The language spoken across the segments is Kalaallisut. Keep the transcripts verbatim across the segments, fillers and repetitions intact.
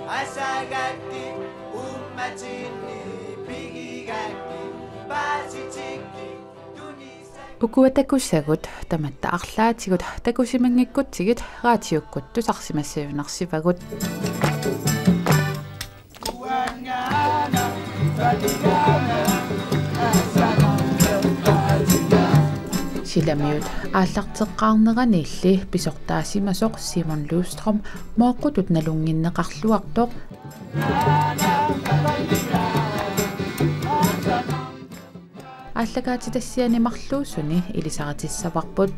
Asagakki ummatinni pigigakki paasitikki tunisa. Ukua takusagut tamatta arlaatigut takusimanngikkutsigit raatiukkut tusarsimassajunarsivagut. Silamiut aallarteqqaarneraniilli pisortaasimasoq Simon Løvstrøm Mooqqutut nalunnginneqarluartoq aallakaatitassiani marluusuni ilisaritissavarput.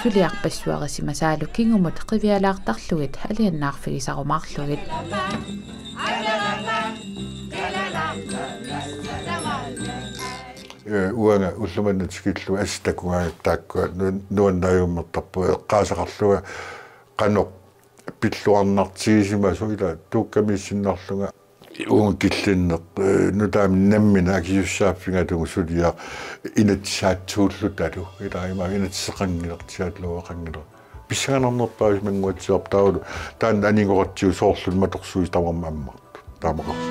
Suliarpassuarisimasaalu kingumut qivialaartarlugit aliannaarfigisarumaarlugit. Ee, uanga ullumanna tikillugu assut takugaangakkit taakkua nu-, nuannaajummertarput eqqaasaqarlunga qanoq pilluarnartigisimasoq ila tuukkamiissinnarlunga uunga killinneq, ee, nutaamik nammineq akisussaaffigalugu suliaq inatsisaatsuullutalu. Ila ima inatsiseqanngilaq, teaterluaqanngilaq. Pissanganarnerpaasimanguatsiarp taavalu taanna aningoratsigu soorlu matorsuisa tamarmi ammartut. Taamaqarsi.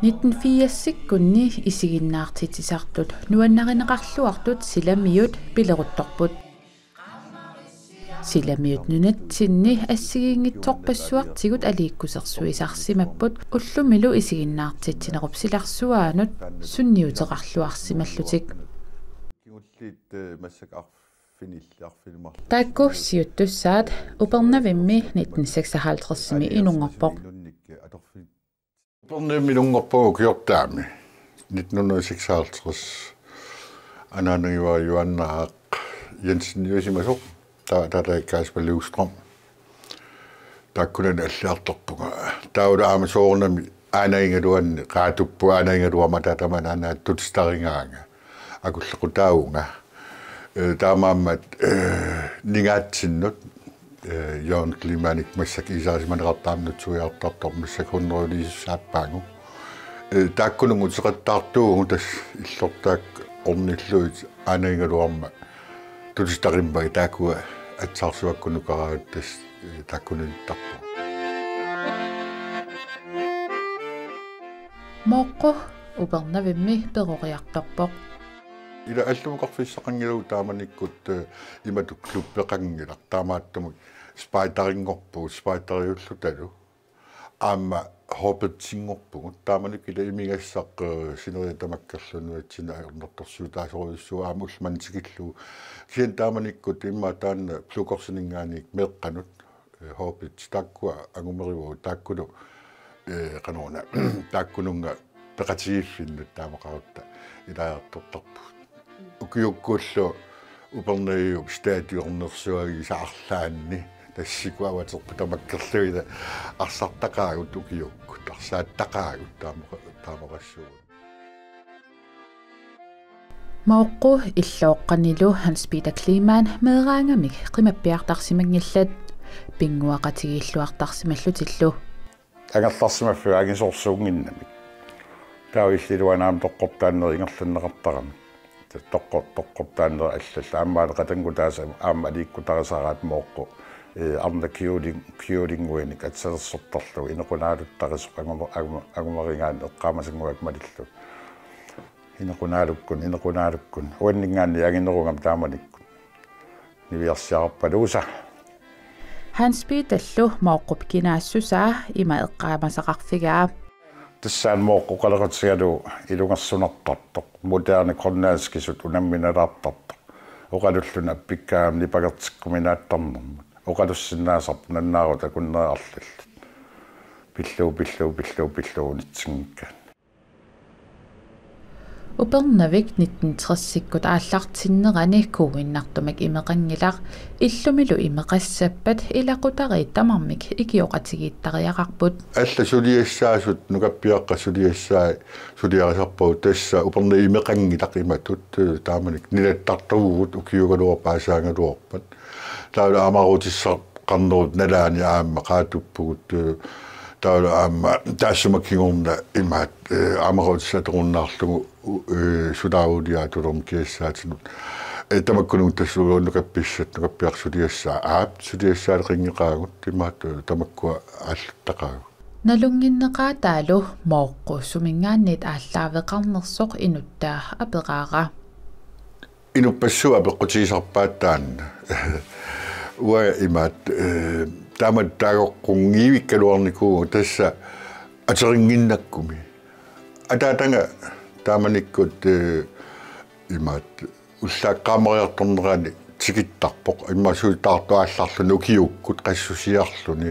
Nitten firsikkunni isiginnaartitsisartut nuannarineqarluartut silamiut pileruttorput. Silamiut nunatsinni assigiinngitsorpassuartigut aliikkusersuisarsimapput ullumilu isiginnaartitsinerup silarsuaanut sunniuteqarluarsimallutik. Taakku siuttussaat Upernavimmi nitten seksoghalvtredsimi inunngorpoq. Upernavimmi inunngorpunga ukiortaami nitten hundrede og seksoghalvtreds. Anaanagiuara Juannaaq Jensen niusimasoq, ta-, taava Kasper Løvstrøm. Taakkunani alliartorpunga. Taavalu aamma soorunami aanagigaluanni qaatuppu aanagigaluarmat tatamani aana tutitarigaanga. Akullequtaavunga. Ee, taamaammat, ee, ningaatsinnut, ee, Jørgen Kleemannik massakkut iisarisimaneqartarnut suiartartoq massakkut hundrede-liisussaappaagu. Ee, taakkununnga uteqattaartuuvugut tassa illortaat ornillugit aanagigaluarmat tutitarimmagit taakkua atsaarsuakkut nukaraat tassa, ee, taakkunaniittarpunga. Mooqqu Upernavimmi peroriartorpoq. Ila alluukarfissaqanngilagut taamanikkut, eh, imatut klubbeqanngilaq, taamaattumik spejderinngorpugut, spejderiullutalu. Aamma Hobbitsinngorpugut, taamanikkut ila imigassaq, eh, sineriak tamakkerlugu nunatsinni ajornartorsiutaasorujussuuvoq aamma ulloq manna tikillugu. Kisianni taamanikkut immaqa taanna Blå Korsiminngaanniit meeqqanut, eh, Hobbit, taakkua angumerivagut, taakkulu, eh, qanoruna, taakkununnga peqatigiiffinnut taamaqarutta ilaajartortarpugut. Ukiukkullu Upernaviup stadioninersuagisaarlaanni tassa siku avaterput tamakkerlugu ila arsartaqaagut ukiukkut, arsaattaqaagut taamaqa-, taamaqassuugut. Mooqqu illooqqanilu Hans Peter Kleemann meeraangamik qimappiartarsimanngillat pinnguaqatigiilluartarsimallutillu. Angerlarsimaffiga angisoorsuunnginnamik. Taava illit iluanaam toqqortaanneri ingerlanneqartarami. Toqqor-, toqqortaanneri allallu. Aammalu qatanngutaasa aamma aliikkutarisaraat Mooqqu. Ee, arnat kjoling-, kjolinguinik atsalersortarlugu. Inequnaaluttarisoq anguma-, anguma-, angumerigaanni eqqaamasannguakka malillugu. Inequnaalukkun, inequnaalukkun. Uanninngaanniit anginerugami taamanikkut. Niviarsiarappaluusa. Hans Peterlu Mooqqup kinaassusaa ima eqqaamasaqarfigaa. Tassaana Mooqqu oqaloqatigalugu ilungersunartartoq, moderne grønlandskisut unamminalaartartoq. Oqalulluni appikkaangami nipangertikkuminaattarnermut. Oqalussinnaasarput nannaarut akunneri arlallit. Pillugu, pillugu, pillugu, pillugu unitsinngikkaanni. Upernavik nitten tresikkut aallartinnerani kuuinnartumik imeqanngilaq, illumilu imeqassappat ilaqutariit tamarmik ikioqatigiittariaqarput. Alla suliassaasut, nukappiaqqat suliassaat, suliarisarpagut tassa Upernavik imeqanngilaq imatut, taamani nilattartuuvugut ukiugaluarpat aasaagaluarpat. Taavalu aamaruutissaqarnerup nalaani aamma qaatuppugut, taavalu aamma taassuma kingorna imaat, aamaruutissaq atorunnarlugu, sulaaruliaatulormi kiassaatinut. Tamakkununnga tassa uagut nukappissat, nukappiaqqat suliassaat, aap, suliassaaleqinngeqaagut, imaat, tamakkua aalluttaqaagut. Nalunnginneqaataalu Mooqqu suminngaanniit aallaaveqarnersoq inuttaa aperaara. Inuppassuit apeqqutigisarpaat taanna. Uanga imaat, taamatut taagoqqunngikkaluarnikuuvunga tassa aterinnginnakkumi. Ataataga taamanikkut, imaat ullaakkut qaammariartornerani tikittarpoq, immaqa suut taartuaallarluni ukiukkut qassusiarluni.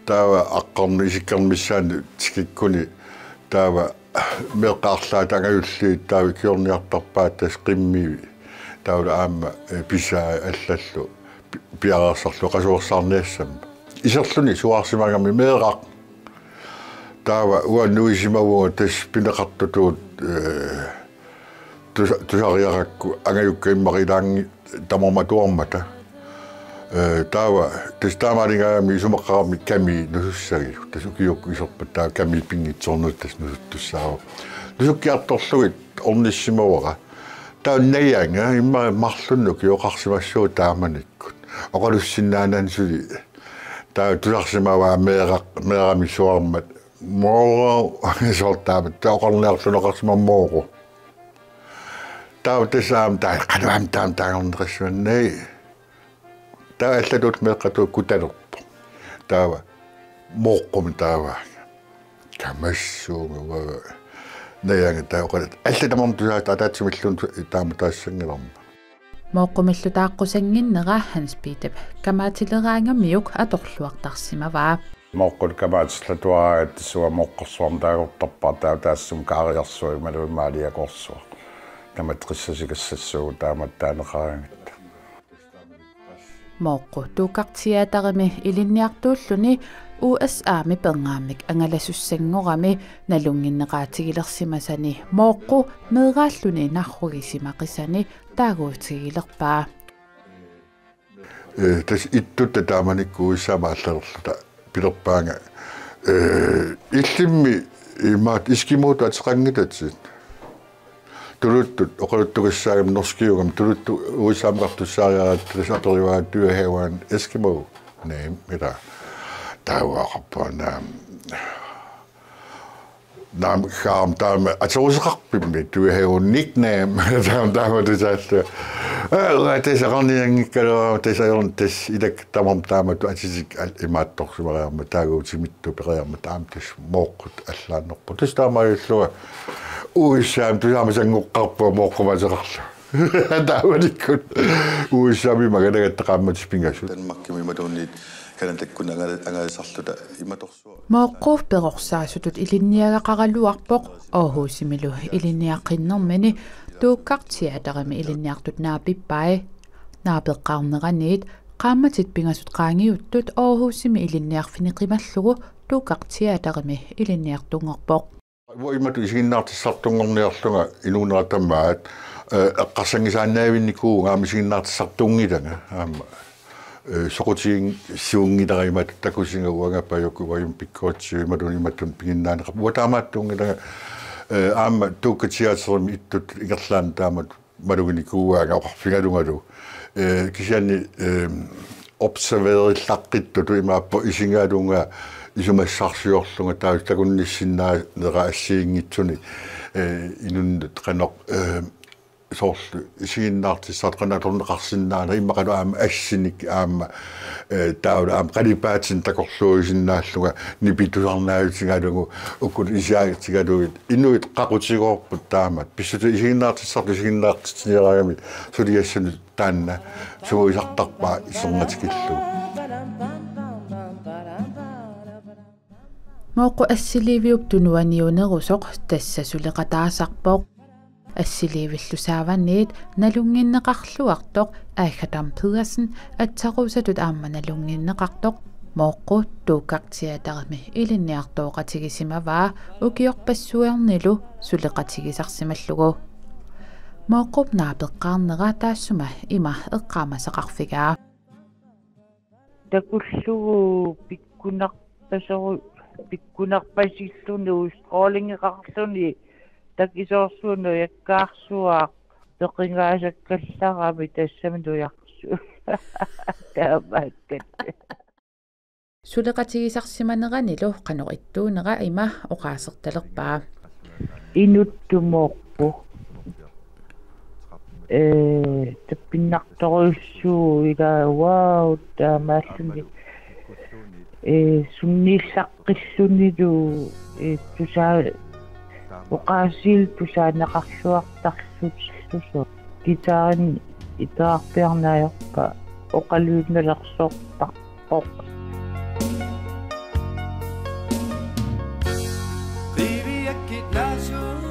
Taava aqqarneq isikkarneq missaani tikikkuni taava meeqqat arlaat angajulliit taava ikiorniartarpaat tassa qimmii. Taavalu aamma, pisai allallu pi-, piareersarlugit qasuersaarniassammat. Iserluni suaarsimagami meeraq. Taava uanga nuisimavunga tassa pineqartutut, tusa-, tusariarakku angajukka immaqa ilaanni tamarmik atuarmata. Taava tassa taamaaligaangami isumaqarami kami nusussagigu. Tassa ukiukkut iserpat taava kami pinngitsoornata tassa nusuttussaavoq. Nusukkiartorlugit ornissimavara. Taava najanga immaqa marlunnik ukioqarsimassuuvoq taamanikkut. Oqalussinnaanani suli. Taava tusarsimavaa meeraq, meerami suarmat. Mooro, soorlu taama, taava oqarniarluni oqarsimavoq Mooro. Taava tassa aamma taava, qanoq aamma taama taagorneqassanersoq. Taava allatut meeqqatut kutalerpoq. Taava Mooqqumik taavaanga. Kamassuunga uanga najanga taava oqaluttut. Allat tamarmik tusaat ataatsimilluunniit taama taassanngilarma. Mooqqumillu taaqqusannginnera Hans Petep kamaatileraangamiuk atorluartarsimavaa. Mooqqullu kamaatilluaraangatta tassa uanga Mooqqorsuarmik taagortarpara, taava taassuma kaariarsuaq imaluunniit maaliakoorsuaq. Tamatta qissasigassassuugut taamatut taaneqaraangatta. Mooqqu Tuukkarteaterimi ilinniartuulluni U S A-mi pernaammik angalasussanngorami nalunnginneqaatigilersimasani Mooqqu meeraalluni narrugisimaqisani taaguutigilerpaa. Tassa ittut taamanikkut U S A-mi allalerluta pilerpaanga. Illimmi imaat eskimootut ateqanngitatit. Tuluttut oqaluttuassagami norskiugami tuluttut U S A-mikartussaariaratta tassa aperivaat, "Do you have an Eskimo name?" Ila. Taava oqarpunga, "Naamik, aamma taama ateruseqarpimmi, do you have a nickname?" Taama, taama tusaallu. Aa, uanga tassa oqarnianngikkaluarama, tassa ajorn-, tassa ilakka tamarmik taamatut atitik al-, imaattorsimariarmat, taaguutimittut periarmat, taama tassa Mooqqut allaannerpoq. Tassa taamaalillunga U S A-mi tusaamasanngorpunga Mooqqumik ateqarlunga. Taamanikkut U S A-mi angalagatta qaammatit pingasut. Danmarkimi imaluunniit Canadakkut angala-, angalasarluta imatorsuaq. Mooqqu perorsaasutut ilinniagaqaraluarpoq, Aarhusimilu ilinniaqqinnermini Tuukkarteaterimi ilinniartut naapippai. Naapeqqaarneraniit qaammatit pingasut qaangiuttut Aarhusimi ilinniarfini qimallugu Tuukkarteaterimi ilinniartunngorpoq. Uanga imatut isiginnaartissartunngorniarlunga inuunera tamaat, eh, eqqarsanngisaannaavinnikuuvunga aamma isiginnaartissartuunngilanga aamma. Eh, soqutiginngilara imatut takusinga uanga pajuk uajum pikkoratsigu imatut imatut piginnaaneqarpoq. Uanga taamaattuunngilanga, eh, aamma Tuukkarteaterimi ittut ingerlaannaq taamatut maluginikuuaanga oqarfigalungalu. Eh, kisianni, eh, observerillaqqittugut imaappoq isigalunga isumassarsiorlunga taava takunnissinnaanera assigiinngitsuni, eh, inunnut qanoq, eh, soorlu isiginnaartissartut qanoq atorneqarsinnaanera immaqalu aamma assinik aamma, eh, taavalu aamma qalipaatinik takorluuisinnaallunga nipi tusarnaarutigalugu uku isiaatigalugit inuit qaqutigoorput taamak pissutsit isiginnaartissartut isiginnaartitsiniaraangamik suliassanut taanna sungiusartarpaa isernatikillugu. Mooqqu assiliiviup tunuaniunerusoq tassa suleqataasarpoq. Assiliivillu saavaniit nalunnginneqarluartoq Agatha Pedersen atsarusatut aamma nalunnginneqartoq Mooqqu Tuukkaq Teaterimi ilinniartooqatigisimavaa ukiorpassuarnilu suleqatigisarsimallugu. Mooqqup naapeqqaarnera taassuma ima eqqaamasaqarfigaa. Takullugu pikkunarpasoru-, pikkunarpasilluni udstrålingeqarluni takisoorsuaq nujakkaarsuaq peqingaasakkallarami tassami nujarsu. Taamaakkat. Suleqatigisarsimaneranilu qanoq ittuunera ima oqaasertalerpaa. Inuttut Mooqqu. Ee, tappinnartorujussuuvoq ilaa, wow, taamaalluni. Ee, sunniillaqqillunilu, ee, tusaa-, oqaasiillu tusaaneqarluartarlutillusoq. Guitarimik iterarpiarneq ajorpaa, oqaluunnalersortarpoq. Qiviakkit naasut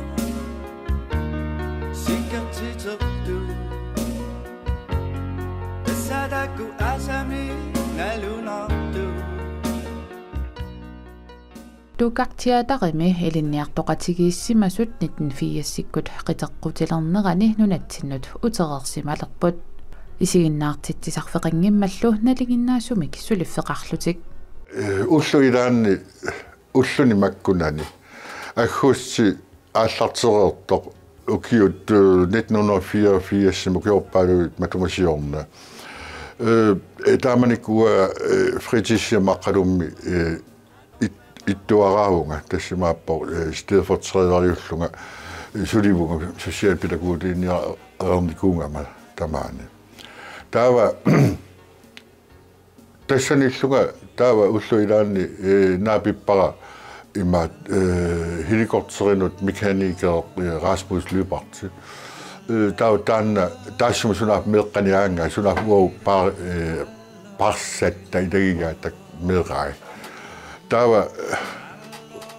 sikkertitertut. Tassa taakku aasami nalunartut. Tuukkaq Teaterimi ilinniartoqatigiissimasut nitten firsikkut qiteqqutilernerani nunatsinnut utereersimalerput. Isiginnaartitsisarfeqanngimmallu nalinginnaasumik suliffeqarlutik. Ee, ullut ilaanni, ulluni makkunani. Aggusti aallartereertoq ukiut, eh, nitten hundrede fireogfirs ukiorpaaluit matuma siorna. Eh, eh, taamanikkut, eh, fritidshjem Aqqalummi, eh, it-, ittuaraavunga, tassa imaappoq, eh, stedfortræderiullunga, eh, sulivunga socialpædagogiliiniareernikuugama tamaani. Taava Tassaniillunga taava ullut ilaanni, eh, naapippara imaat, eh, helikopterinut mekaniker, eh, Rasmus Lyberth. Eh, taava taanna taassuma sunaaffa meeqqani aanngaa, sunaaffa uagut par-, eh, parsatta ilagigaata meeqqai. Taava, eh,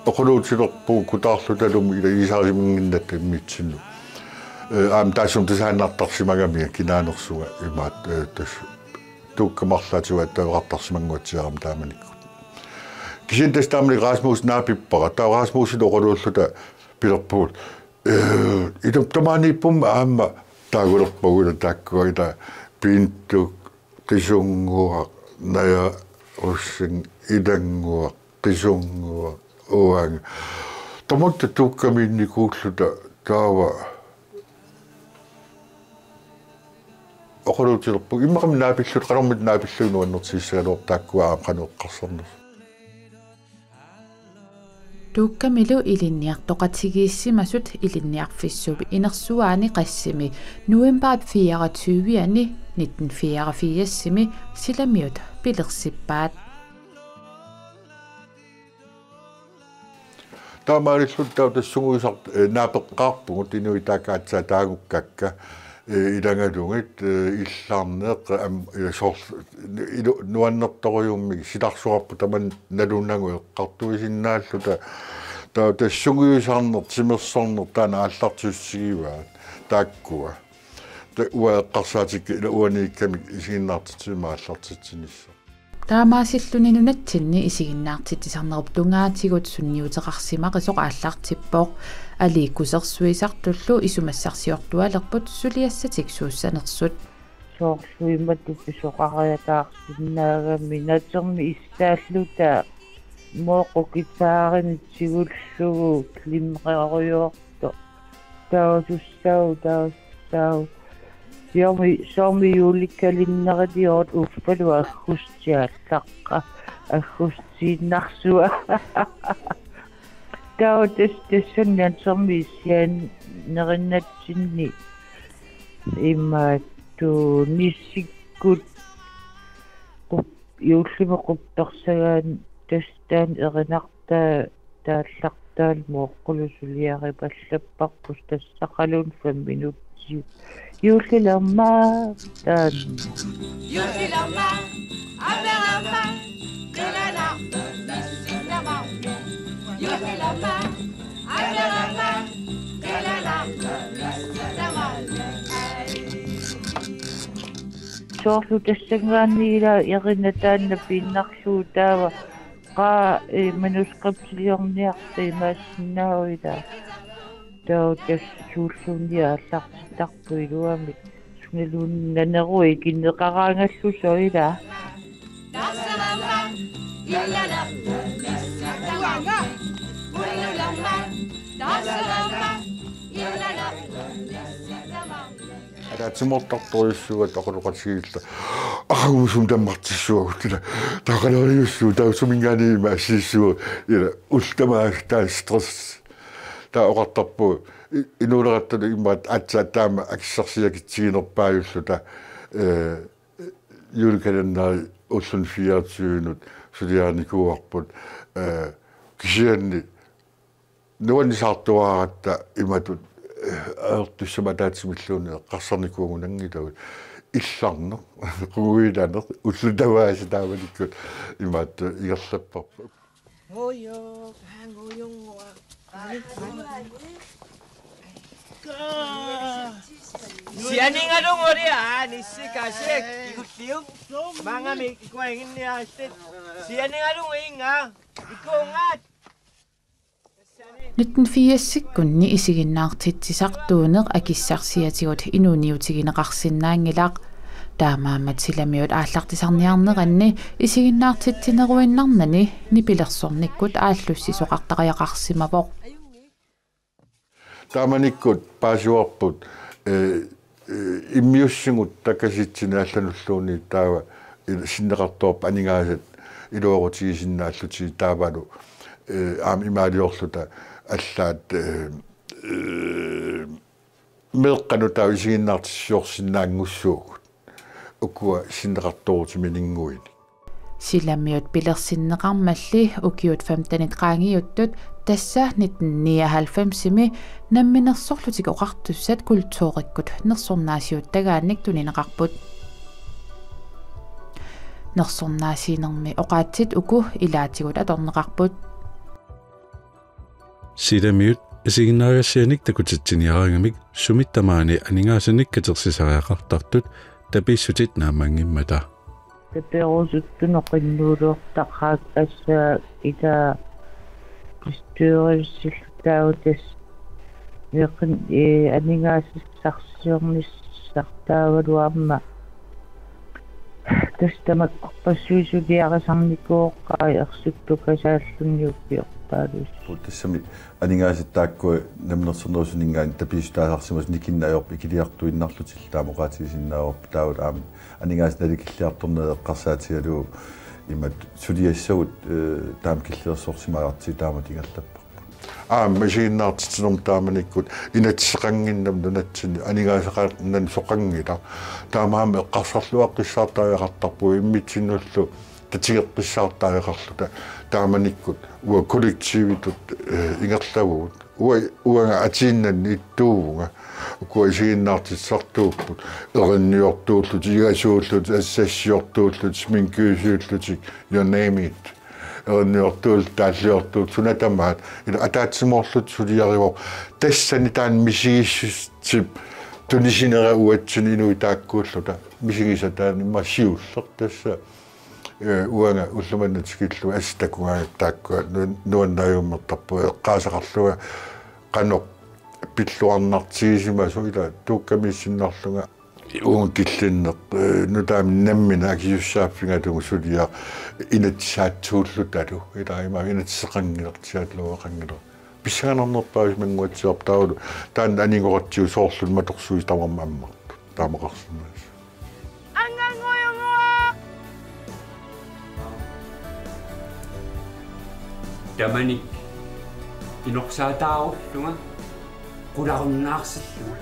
oqaluutilerpugut kutaarlutalumi ilagisarisimanngimmat immitsinnut. Eh, aamma taassuma tasaannartarsimagamiga kinaanersunga imaat, eh, tassa Tuukkamik arlaatigut attaveqartarsimannguatsiarami taamanikkut. Kisianni tassa taamani Rasmus naapippara. Taava Rasmusilu oqaluulluta pilerpugut: "Eh, ilumut tamaaniippummi aamma taagulerpagut ila taakkua ila Pintuk, Qisunnguaq, Naja Rosing, Ilannguaq, Qisunnguaq, uanga." Tamatta Tuukkamiinnikuulluta taava oqaluutilerpugut immaqami naapilluta, qanormita naapillugit nuannertigissagaluarput taakkua aamma qanoq eqqarsarnersut. Tuukkamilu ilinniartoqatigiissimasut Ilinniarfissuup inersuaani Qassimi novembarip fireogtyve-ani nitten fireogfirs-imi silamiut pilersippaat. Taamaalilluta taava tassa sungiusar-, eh, naapeqqaarpugut inuit taakku aatsaat taagukkakka, eh, ilagalugit, eh, illarneq, am-, ila soorl-, ilu-, nuannertorujummik silarsuarput tamanna nalunagu eqqartuisinnaalluta. Taava tassa sungiusarneq, timersorneq taanna aallartissutigivaa taakkua. Taava uanga eqqarsaatikka ila uaniikkamik isiginnaartitsivimmat aallartitsinissaq. Taamaasilluni nunatsinni isiginnaartitsisarnerup tungaatigut sunniuteqarsimaqisoq aallartippoq. Aliikkusersuisartullu isumassarsiortualerput suliassatik suussanersut. Soorlu imatut pisoqariataarsinnaagami natermi issaalluta Mooqqu guitaarinik tigullugu glimrerujoortoq. Taava sussaau, taava sussaau. Soormi, soormi juulekalenderiliortoq uffalu aggusti aallaqqa. Aggustiinnarsua. Taava tas-, tassani natermi issiaannerinnatsinni imaattoq nissikkut qup-, juullimi quppersagaanni tassa taanna erinartaa taallartaalu Mooqqulu suliaripallapparput tassaqaluunniit fem minutsiit. Juullilerma taanna. Juullilerma, amerama, qilalarma, missinnamarmi. Juullilerma, amerama, qilalarma, Soorlu tassanngaanniit ila erinataanna piinnarlugu taava qaa, eh, manuskriptiliorniarta imaassinnaavoq ila. Taava tassa suulluunniit aallartittarpoq iluamik. Sunaluunniit naneruit ikinneqaraangallusi ila. Ataatsimoortartorujussuugatta oqaloqatigiilluta. Aqaguusumik tammartissuagut ila. Taqalerujussuuvoq taava suminngaanniit ima assissuaq ila. Ullut tamaasa taanna stress. Taava oqartarpugut i-, inuulerattunut imaattoq aatsaat taama akissarsiakitsiginerpaajulluta, eh, julekalenderi ulluni fireogtyvenut suliarinikuuarput, eh, kisianni nuannisaartuaaratta imatut, eh, ajortussamik ataatsimilluunniit eqqarsarnikuugunanngilaq illarneq, qunguilaneq, ullut tamaasa taamanikkut imaattoq ingerlapparput. Nguju, aa, ngujunngua. Sianingalugu uli, aa, nissikasik. Igulliuk. Maangami ikuaginniaassit. Sianingalugu inga. Ikuungaat. Nitten firsikkunni isiginnaartitsisartuuneq akissarsiatigut inuuniutigineqarsinnaanngilaq. Taamaammat silamiut aallartisarniarneranni isiginnaartitsineruinnarnani nipilersornikkut aallussisoqartariaqarsimavoq. Taamanikkut paasivarput, eh, eh, immiussigut takasitsineq allanulluunniit taava il-, sinneqartoorput aningaasat iluaqutigisinnaallutigit taavalu, eh, aamma imaaliorluta allaat, eh, eh, meeqqanut taava isiginnaartitsiorsinnaanngussuugut ukua sinneqartoorutimininnguinik. Silamiut pilersinneqarmalli ukiut femtenit qaangiuttut, tassa nitten nioghalvfemsimi Namminersorlutik Oqartussat kulturikkut nersornaasiuttagaannik tunineqarput. Nersornaasiinermi oqaatsit uku ilaatigut atorneqarput. Silamiut isiginnaagassianik takutitsiniaraangamik sumit tamaani aningaasanik katersisariaqartartut tapiissutit naammanngimmata. Taperusuttunut qinnuuliortaqaakka tassa ila bestyrelsillu taava tassa neqin, eh, aningaasat sarsiliornissaq taavalu aamma tassa tamakkorpassuit suliarisarnikuuvoq qaa ersittukasaalluni ukiorpaaluit. Tassami aningaasat taakkua namminersornerusuninngaanniit tapiissutaasarsimasut nikinneq ajorput ikiliartuinnarlutillu taama oqaatigisinnaavarput taavalu aamma aningaasat nalikilliartornerat eqqarsaatigalugu imatut suliassagut, eh, taama killilersorsimaartigu taamatut ingerlapparput. Aamma isiginnaartitsinermi taamanikkut inatsiseqannginnami nunatsinni aningaasaqarnani soqanngilaq. Taamaammat eqqarsarluaqqissaartariaqartarpugut immitsinnullu tatigeqqissaartariaqarluta taamanikkut uanga kollektivitut, eh, ingerlavugut. Uanga, uanga atiinnanni ittuuvunga. Ukua isiginnaartitsisartuupput. Erinniortuullutik, igasuullutik, assassiortuullutik, sminkysiullutik, you name it. Erinniortuullutik, taalliortuullutik, suna tamaat. Ila ataatsimoorlutik suliarivoq. Tassani taanna misigissutip tunisinera uatsinnut inuit taakkuulluta. Misigisat taanna immaqa siulleq tassa. Eh, uanga ulloq manna tikillugu assut takugaangakkit taakkua nu-, nuannarigummertarpunga eqqaasaqarlunga qanoq pilluarnartigisimasoq ila tuukkamiissinnarlunga uunga killinneq, eh, nutaamik nammineq akisussaaffigalugu suliaq inatsisaatsuullutalu ila ima inatsiseqanngilartialuaqanngilar. Pissanganarnerpaasumannguatsiarpoq taavalu taanna aningoratsigu soorlu matorsuisa tamarmik ammarput. Taamaqarsinnaasut. Anganngujuguaq! Tamanik inorsaataarullunga qularunnaarsillunga.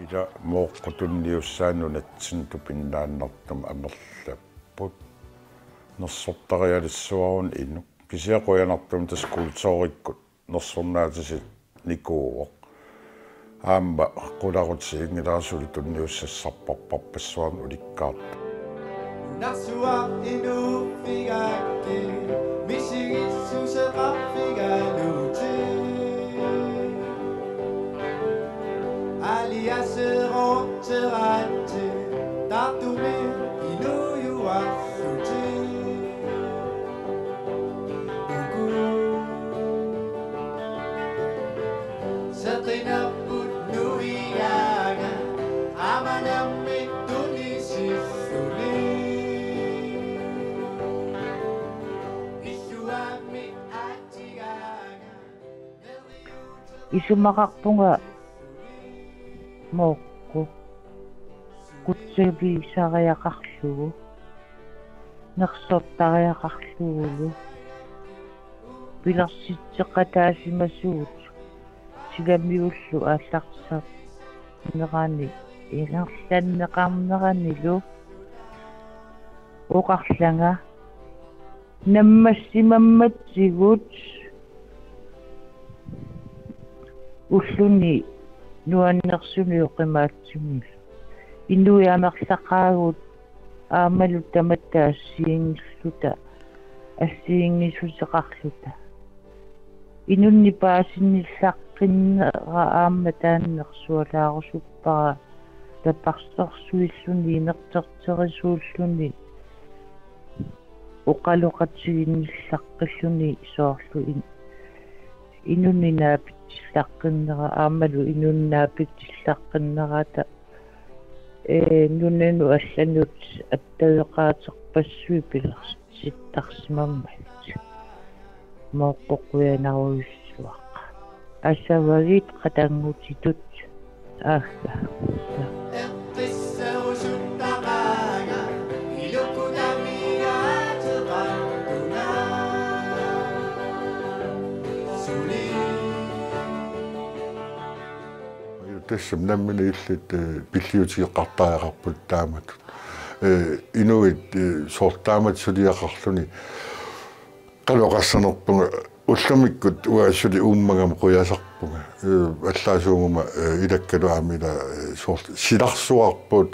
Ila Mooqqut tunniussaa nunatsinni tupinnaannartumik amerlapput. Nersortarialissuaruni inuk. Kisianni qujanartumik tassa kulturikkut nersornaatisinnikuuvoq. Aamma qularutiginngilara suli tunniussassarpassuarnik ulikkaartoq. Nunarsuaq inuuffigaakku. Misigissuseqarfigalutit. Aliaseroorteraatsi taartumi inuujuarlutit. Uku seqinerput nuiaanga amanammi tunisilluni. Isumaqarpunga Mooqqu qutsavigisariaqarlugu, nersortariaqarlugulu, pilersitseqataasimasugut silamiullu aallartinnerani ingerlanneqarneranilu oqarlanga: Nammassimammatsigut ulluni nuannersuni oqimaatsumillu. Inuit amerlaqaagut aammalu tamatta assigiinngilluta, assigiinngissuseqarluta. Inunnik paasinnillaqqinneq aamma taanna nersualaarusuppara, tapersersuilluni, inerterterisuulluni, oqaloqatiginnilluaqqilluni, soorlu in-, inunnik naapitillaqqinnera aammalu inunnik naapitillaqqinneraata, ee, nunanut allanut attaveqaaterpassuit pilersittarsimammassuk. Mooqqu, qujanarujussuaq. Asavagit qatanngutitut. Aagga. Tassami nammineq illit, eh, pilliutigeqartariaqarput taamatut. Eh, inuit, eh, soorlu taamatut suliaqarluni qanoq oqassanerpunga, ullumikkut uanga suli uummagama qujasarpunga. Eh, allaasuuguma, eh, ilakkalu aamma ila, eh, soorlu silarsuarput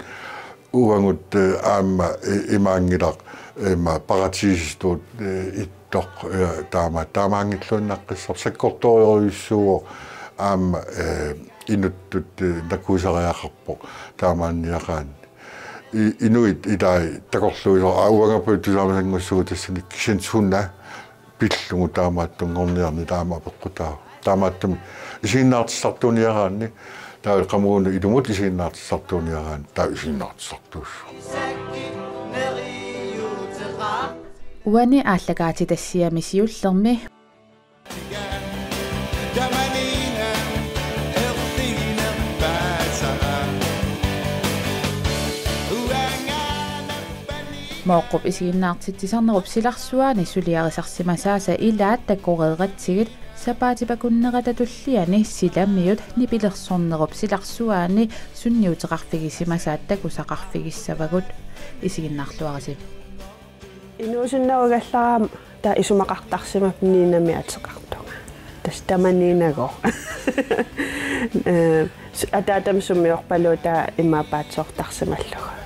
uagut, eh, aamma, eh, imaanngilaq, eh, ima paratiisitut, eh, ittoq, eh, taama, taamaanngilluinnaqqissaaq, sakkortoorujussuuvoq aamma, eh, inuttut, eh, nakuusariaqarpoq taamaanniaqaanni. I-, inuit ilai takorluuisoq, aa, uangappat tusaamasanngussaagut tassani, kisianni suna pillugu taamaattunngorniarneq taama apeqqutaavoq. Taamaattumik isiginnaartitsisartuuniaraanni, taava qamuuna ilumut isiginnaartitsisartuuniaraanni, taava isiginnaartitsisartuussaaq. Uani aallakaatitassiami siullermi Mooqqup isiginnaartitsisarnerup silarsuaani suliarisarsimasaasa ilaat takoreeratsigit sapaatip akunnerata tulliani silamiut nipilersornerup silarsuaani sunniuteqarfigisimasaat takusaqarfigissavagut. Isiginnaarluarisi. Inuusinnarugallarama taava isumaqartarsimappat Ninamik ateqartunga. Tassa tamaaniinnagooq. Eh, s-, ataatama sumiorpaluutaa ima paatsoortarsimallugu.